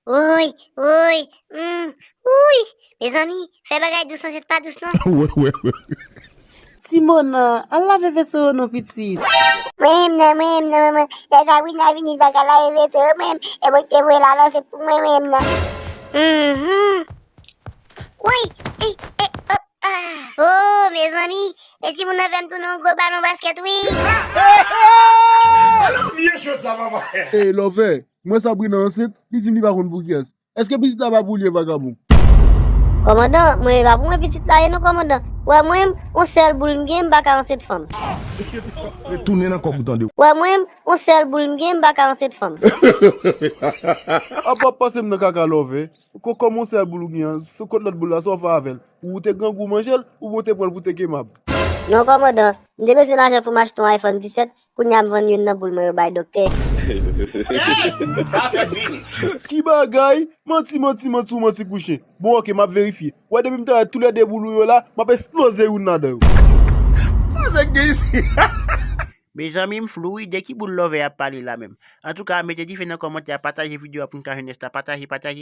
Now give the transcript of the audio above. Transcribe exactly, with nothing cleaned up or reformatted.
Woy, woy, hmm, wouy. Mezanmi, fè bagay dous, ansent pa dous non. Wè, wè, wè. Simona, al lave veso yo non pitit. Mwen menm nan, mwen menm nan, manman. Lè Sabrina vini, l pa ka lave veso yo, mwen menm. E mwen ki te voye l al ansent pou mwen, mwen menm nan. Mhm. Woy, e, e, oh, ah. Oh, mezanmi, e timoun nan fè m tounen yon gwo balon baskèt, wi. Vye cho sa, papa. Ey, Love, mwen Sabrina ansent, li di m li pa konn pou kiyès. Èske pitit la pa pou li ye, vagabon? Kòmandan, mwen pa pou mwen pitit la ye non, kòmandan. Wè mwen, yon sèl boul m gen, m pa ka ansent fanm. Retounen nan kòk ou tande. Wè mwen, yon sèl boul m gen, m pa ka ansent fanm. Apa w ap pase m nan kaka, Love? Ko-, kòman yon sèl boul ou gen an? Sou kot lòt boul la, sa w fè avè l? Ou te grangou manje l, oubyen w te pran l pou te kemab? Non, kòmandan. M te bezwen lajan pou m achte yon iPhone disèt, kounye a m vann youn nan boul mwen yo bay doktè. Ki bagay? Manti, manti, manti, ou manti kou chen. Bon, oke, m ap verifye. Wè, depi m ta wè toulède boul ou yo la, m ap esploze youn ladan yo. Sa k gen isi? Mezanmi, m flou wi, de ki boul Love ap pale la menm? Antouka, mete dife nan kòmantè a, pataje videyo a pou n ka jwenn rès la, pataje, pataje.